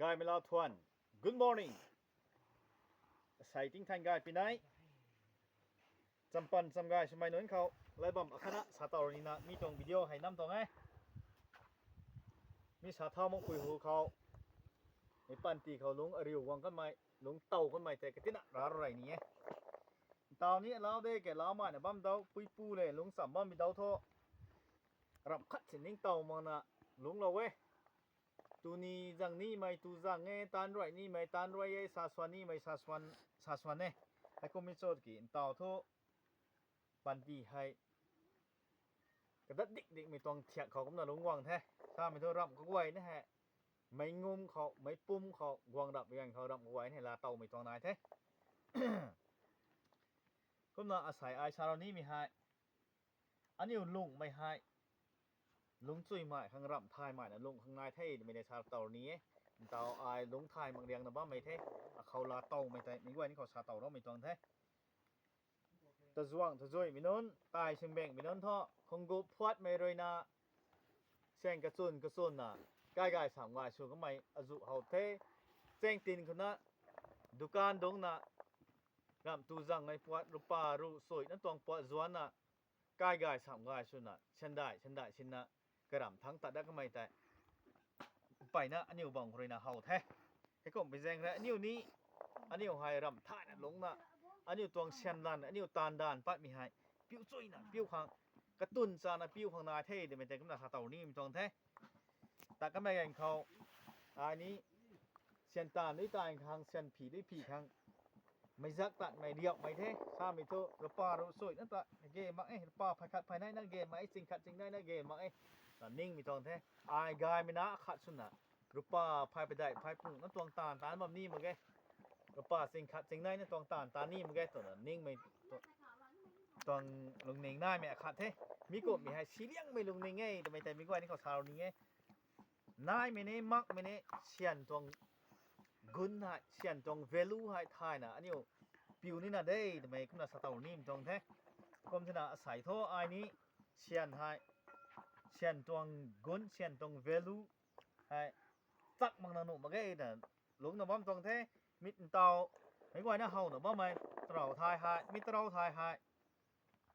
ກາຍເມລາວທວນ Good morning. ໃສ່ຕິງທັນກາຍປີໄນ ຈຳປັນຈຳກາຍສະໄໝໜົນເຂົ້າ ໄລບຳອາຄະນະ ສາເຕົານີ້ນະ ມີຕົງວິດີໂອໃຫ້ນຳຕົງໄງ ມີສາເທົາມາຄຸຍຫູເຂົາ ໃນປັນຕີເຂົາ ລຸງອາຣິວວັງກັນໃໝ່ ລຸງເຕົາກັນໃໝ່ ແຕ່ກະຕິນະ ຣາໄລນີ້ ເຕົານີ້ລາວເດ້ແກ່ລາວມານະ ບຳເຕົາປຸຍປູເລ ລຸງສຳບຳມີເຕົາໂທ ຣຳຄັດຊິນິງເຕົາມານະ ລຸງລາເວ ຕູນີຈັ່ງນີ້ໄມ ຕູຈັ່ງເງ ຕານໄຣນີ້ໄມ ຕານໄຣເອ ສາສວນນີ້ໄມ ສາສວນ ສາສວນເນ ໃຫ້ກຸມມິໂຊດກີ ເຕົາໂທ ປັນຕີໄຮ ກະດັດດິກດິກໄມຕອງທຽກເຂົາກຳນະລົງຫວັງແທ້ ສາໄມໂທ ຣຳກະໄວນະແຮ ໄມງຸມເຂົາ ໄມປຸ້ມເຂົາ ຫວັງດັບຢ່າງເຂົາ ຣຳກະໄວນະແຮ ລາເຕົາໄມຕອງນາຍແທ້ ກຳນະອາໄສອາຍຊາລາວນີ້ມີຫາຍ ອັນນີ້ລຸງໄມຫາຍ ລຸງຈຸ້ຍໝາຍ ຄັງຣຳຖ່າຍໝາຍນະ ລຸງຄັງນາຍແທ້ ໄມໄດ້ຊາເຕົານີ້ ເຕົາອາຍລຸງຖ່າຍມັກລຽງນະບ້າໄມແທ້ ອາເຂົາລາເຕົາໄມໄດ້ ມີໄວ້ນີ້ເຂົາຊາເຕົາເນາະ ໄມຕອງແທ້ ຕະຈວງ ຕະຈຸ້ຍ ມີນົນ ຕາຍຊຶງແບ່ງ ມີນົນເທາະ ຄົງໂກພວດໄມໂຣຍນາ ແສງກະຈຸນ ກະຈຸນນະ ກາຍກາຍສາມງາຍ ສູງກະໄມ ອາຍຸເຮົາເທ ແຈ້ງຕີນຄຸນນະ ດູການດົງນະ ງາມຕູຈັງໄງ ປວດ ລຸປາລຸໂສຍ ນະຕວງປວດຈວນນະ ກາຍກາຍສາມງາຍ ສຸນນະ ເຊັ່ນໄດ້ ເຊັ່ນໄດ້ ຊິນນະ ກະດຳທັງຕະດະກະໄມແຕ່ ໄປນະ ອານິວບັງໂຣຍນະ ເຮົາແທ້ ໃຫ້ກົມໄປແຈ້ງແທ້ ອານິວນີ້ ອານິວໄຮຣຳທ້າຍນະ ລົງນະ ອານິວຕວງແຊນລານ ອານິວຕານດານ ປາດມີໄຮ ປິວຈຸ້ຍນະ ປິວຄັງ ກະຕຸນຈານະ ປິວຄັງນາເທ ແຕ່ແມ່ນແຕ່ກຳນະ ສາເຕົານີ້ມີຕອງແທ້ ຕາກະແມ່ແກງເຂົາ ອາຍນີ້ ຊຽນຕານດ້ວຍຕານຄັງ ຊຽນຜີດ້ວຍຜີຄັງ ໄມຈັກຕັດໄມດຽວໄມເທ ສາມີໂທ ລະປາລຸໂສຍນະຕະ ເກມາເອ ລະປາພາຍຂັດພາຍໃນນະ ເກມາເອ ຊິງຂັດຊິງໃນນະ ເກມາເອ ຕານິງມີຕອງແທ້ ອາຍກາຍມີນາຂັດສຸນນະ ລຸປາພາຍໄປໄດ້ພາຍປຸງນະຕວງຕານຕານບຳນີ້ມາເກ ລຸປາຊິງຂັດຊິງໃນນະຕວງຕານຕານນີ້ມາເກ ຕອນນັ້ນນິງໄມ ຕອງລຸງເນງນາຍແມ່ອາຄາດເທ ມີກົບມີໄຮ ສີຫຼຽງແມ່ລຸງເນງເອີຍ ແຕ່ແມ່ແຕ່ມີກວ່ານີ້ເຂົາຊາວນີ້ເອີຍ ນາຍແມ່ເນ ມັກແມ່ເນ ຊຽນຕວງກຸນໃຫ້ ຊຽນຕວງເວລູໃຫ້ ທາຍນະ ອານິວປິວນີ້ນະເດ້ ແຕ່ແມ່ກຸນນະສະເຕົານີ້ມັນຕວງແທ້ ກົມຊະນະອາໄສໂທ ອາຍນີ້ ຊຽນໃຫ້ ຊຽນຕວງກຸນ ຊຽນຕວງເວລູ ໃຫ້ ຈັກມັງນະນຸມາເກ ນະ ລົງນະບອມຕອງແທ້ ມິດເຕົາ ໄມກວາຍນະເຮົານະບໍ່ໄມ ເຕົາທາຍຫາຍ ມິດເຕົາທາຍຫາຍ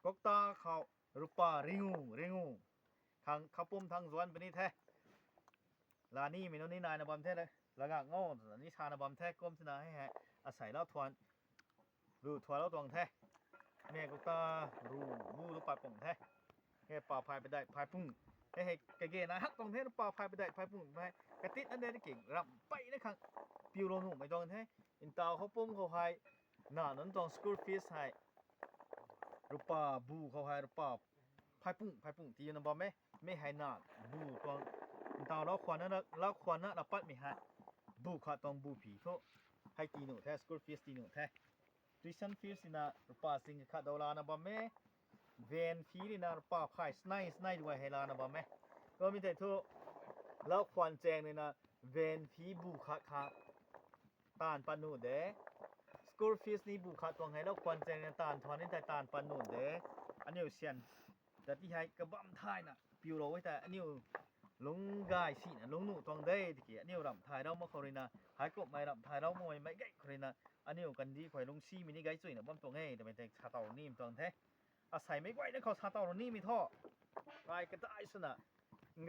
ກົກຕາເຂົ້າ ລຸປາ ຣິງູ ຣິງູ ທັງເຂົ້າປຸ້ມທັງສວນປານີ້ແທ້ ລານີ້ເມນູນີ້ນາຍນະບອມແທ້ເລີຍ ລະງາກງໍ ນິຊານະບອມແທ້ ກົມຊະນະໃຫ້ ໃຫ້ອາໄສລາວທວນ ລູທົວລາວຕອງແທ້ ແມ່ກຸຕາ ລູ ລູ ລູປາປົງແທ້ ເຮັດປາພາຍໄປໄດ້ພາຍປຸງ ເຮັດໃຫ້ກະເກນາຮັກຕອງແທ້ ປາພາຍໄປໄດ້ພາຍປຸງ ກະຕິດອັນໃດກະເກງ ລຳໄປນະຄັງ ປິວໂລນຸໄມຕອງແທ້ ອິນຕາວເຂົ້າປຸ້ມເຂົ້າພາຍ ໜ້ານັ້ນຕອງສະກູດຟີສໃຫ້ ລູປາ ບູເຂົ້າພາຍ ລູປາ ພາຍປຸງ ພາຍປຸງ ຕີນຳບອມແມ ແມ່ໄຮນາ ບູຕອງ ອິນຕາວລາວຄວນນະ ລາວຄວນນະ ລະປັດມີຫາ ບູຂະຕອງ ບູຜີໂທ ໄຮຕີໂນແທ້ ສະກູດຟີສຕີໂນແທ້ Tuition fees ນີ້ນະ ປາຊິງຄະດອລານະບອມແມ ເວນຟີນີ້ນະ ປາພາຍສະໄນ ສະໄນດ້ວຍໄຮລານະບອມແມ ກໍມີແຕ່ໂທ ລາວຄວນແຈງນີ້ນະ ເວນຟີບູຂະຄະ ຕານປານູເດ ສະກູດຟີສນີ້ບູຂະຕວງໄຮ ລາວຄວນແຈງນະ ຕານທອນນີ້ແຕ່ຕານປານູເດ ອານິວຊຽນ ແຕ່ທີ່ໄຮກະບຳທ້າຍນະ ປິວໂລໄວ້ແຕ່ ອານິວ ລົງກາຍສີນະ ລົງໜູຕອງເດ ຕະກີ້ ອານິວລຳທ້າຍລາວມາເຂົາເລີຍນະ ຫາຍກົບໄມລຳທ້າຍລາວມາໄມໄກເຂົາເລີຍນະ ອານິວກັນດີຄວາຍລົງຊີມິນິໄກຈຸ້ຍນະ ບອມຕົງເອ ແຕ່ແມ່ນແຕ່ຊາເຕົານີ້ມັນຕົງແທ້ ອາໄສໄມໄກນະເຂົາຊາເຕົານີ້ມີທໍ່ ກາຍກະຕ່າຍຊະນະ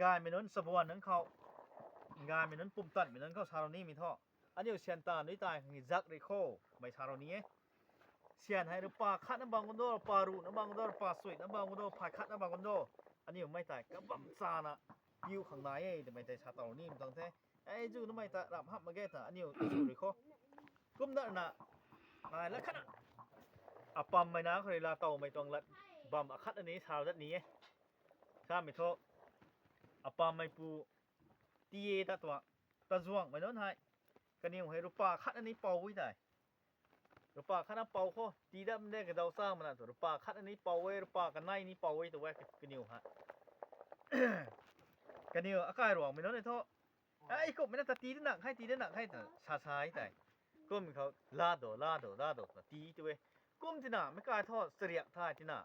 ກາຍແມ່ນນນສະບວນນັ້ນເຂົາ ກາຍແມ່ນນນປຸ່ມຕັນແມ່ນນນເຂົາຊາເຕົານີ້ມີທໍ່ ອານິວຊຽນຕານດ້ວຍຕາຍມີຈັກເດໂຄ ໄມຊາເຕົານີ້ ຊຽນໄຮລະປາຂັດນະບາງກຸນໂດ ລະປາຣູນະບາງກຸນໂດ ລະປາສຸຍນະບາງກຸນໂດ ພາຍຂັດນະບາງກຸນໂດ ອານິວໄມຕາຍກະບຳຊານະ ປິວຂ້າງໃນ ແຕ່ໄມແຕ່ຊາເຕົານີ້ມັນຕົງແທ້ ໄອຈູນໄມຕະລຳຮັບມາແກຕະ ອານິວຊູເດໂຄ ກຸມນະນະ ນາຍລະຂະນະ ອາປຳໄມນາເຂົາເລລາເຕົາໄມຕອງລັດ ບຳອາຄັດອັນນີ້ຊາວດັດນີ້ ຊາເມໂທ ອາປຳໄມປູ ຕີເອຕະຕົວ ຕະຈວງໄມໂດນໄຮ ກະນິວໄຮ ລູກປາຂັດອັນນີ້ເປົ່າໄວ້ຕາຍ ລູກປາຂັດອັນເປົ່າໂຄ ຕີດຳແດງກະເດົາສ້າງມັນນະ ລູກປາຂັດອັນນີ້ເປົ່າໄວ້ ລູກປາກະໄນນີ້ເປົ່າໄວ້ ຕົວແວກກະນິວຫະ ກະນິວອາກາຍຫຼວງໄມໂດນໄຮໂທ ໄອ້ກົບແມ່ນຕາຕີໄດ້ໜັກໃຫ້ ຕີໄດ້ໜັກໃຫ້ ຊາຊາຍຕາຍ ກົມເຂົາລາໂດ ລາໂດ ລາໂດ ຕາຕີຕົວເອ ກົມຕິນາ ແມ່ກາຍທອດສະລຽກທາຍຕິນາ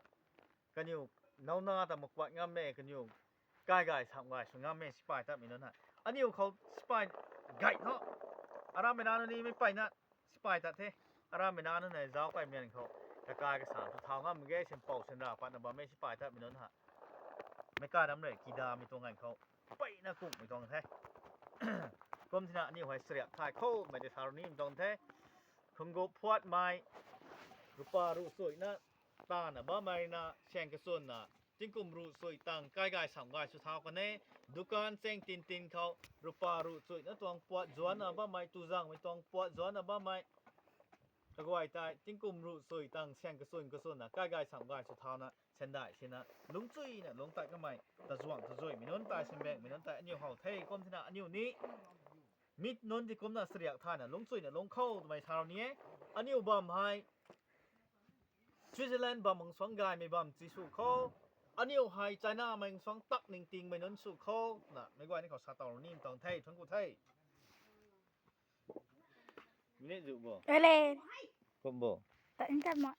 ກະນິວເນົາໜ້າຕາມາກວາດງາມແມ່ ກະນິວກາຍກາຍສາມກາຍສວຍງາມແມ່ຊິປາຍຕາມອີ່ນັ້ນນະ ອານິວເຂົາຊິປາຍ Gai no. Ara me na no ni me pai na. Sipai ta the. Ara me na no na zao pai men kho. Ta kai ka san tu thao ngam ge sen pau sen ra pat na ba me sipai ta me non ha. Me ka dam le ki da me tong ngan kho. Pai na kuk me tong the. Kom thi na ni hoi sriak thai kho me te thar ni me tong the. Khong go phuat mai. Rupa ru sui na. Ta na ba mai na. Seng ka sun na. Tingkum ru sui tang kai gai sam gai su thao ka ne. Dukan seng tin tin khau rupa ru sui na tuang puat zuan na ba mai tu zang mai tuang puat zuan na ba mai. Ka guai tai tingkum ru sui tang seng ka sun ka sun na kai gai sam gai su thao na sen dai sen na lung sui na lung tai ka mai ta zuang ta zui mi non tai sen bek mi non tai aniu hau thei kom thi na aniu ni. Mit non ti kom na sriak thai na lung sui na lung khau mai thao ni. Aniu bam hai. Switzerland bam ang suang gai me bam chi su kho. Aniu hai China mai ang suang tak ning ting mai non su kho. Na, me guai ni kho sa tau ni tong thei, thong ku thei. Ni zu bo. Ele. Kom bo. Ta in ta ma.